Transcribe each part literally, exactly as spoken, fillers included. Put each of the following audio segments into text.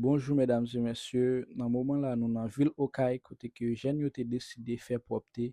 Bonjou medam e mesye, nan moman la nou nan vil Okay kote ke jèn yo te deside fè pwòpte,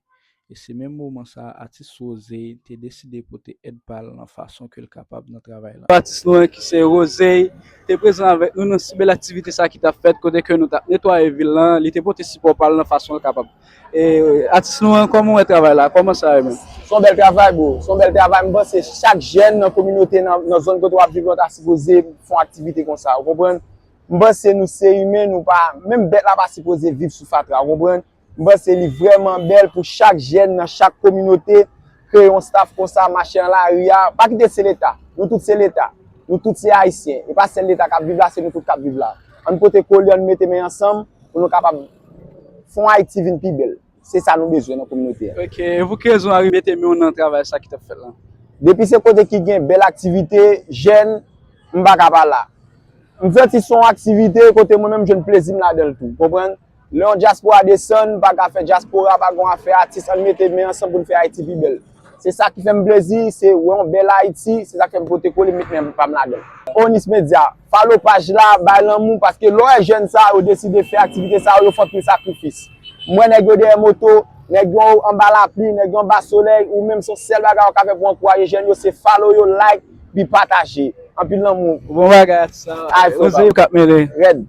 e se menm moman sa atis Rosey te deside pote èd pa l nan fason ke l kapab nan travay la. Atis nou an ki se Rosey te prezan avèk nou nan si bèl aktivite sa ki t ap fèt kote ke nou t ap netwaye vil lan, li te pote sipò pa l nan fason l kapab. E atis nou an, kòman w wè travay la? Kòman sa ye menm? Se yon bèl travay bro, se yon bèl travay. M panse chak jèn nan kominote, nan, nan zòn kote w ap viv lan ta sipoze fè yon aktivite konsa, ou konprann? M panse nou se imen, nou pa, menm bèt la pa sipoze viv sou fatra, ou konprann? M panse li vrèman bèl pou chak jèn nan chak kominote kreye yon staff konsa, mache nan lari a, pa kite se leta. Nou tout se leta. Nou tout se ayisyen. E pa sèl leta k ap viv la, se nou tout k ap viv la. Ann pote kole, ann mete men ansanm pou nou kapab fè yon Ayiti vin pi bèl. Se sa nou bezwen nan kominote a. Ok, e pou ki rezon w rive mete men w nan travay sa ki t ap fèt lan? Depi se kote ki gen bèl aktivite, jèn, m pa ka pa la. M santi se yon aktivite kote mwen menm m jwenn plezi m ladan l tou, konprann? Lè yon dyaspora desann, m pa ka fè dyaspora pa gen afè atis, ann mete men ansanm pou n fè Ayiti pi bèl. Se sa ki fè m plezi, se wè yon bèl Ayiti, se sa k fè m pote kole m met men pa m ladan l. Onis Media, follow paj la, bay lanmou, paske lè w wè jèn sa yo deside fè aktivite sa yo, yo fè anpil sakrifis. M wè nèg yo dèyè moto, nèg yo anba lapli, nèg yo anba solèy, ou menm se yon sèl bagay ou ka fè pou ankouraje jèn yo, se follow yo, like, pi pataje. Anpil lanmou. Bon bagay atis la. Ay, frè Rosey pa m. K ap mennen. Rèd.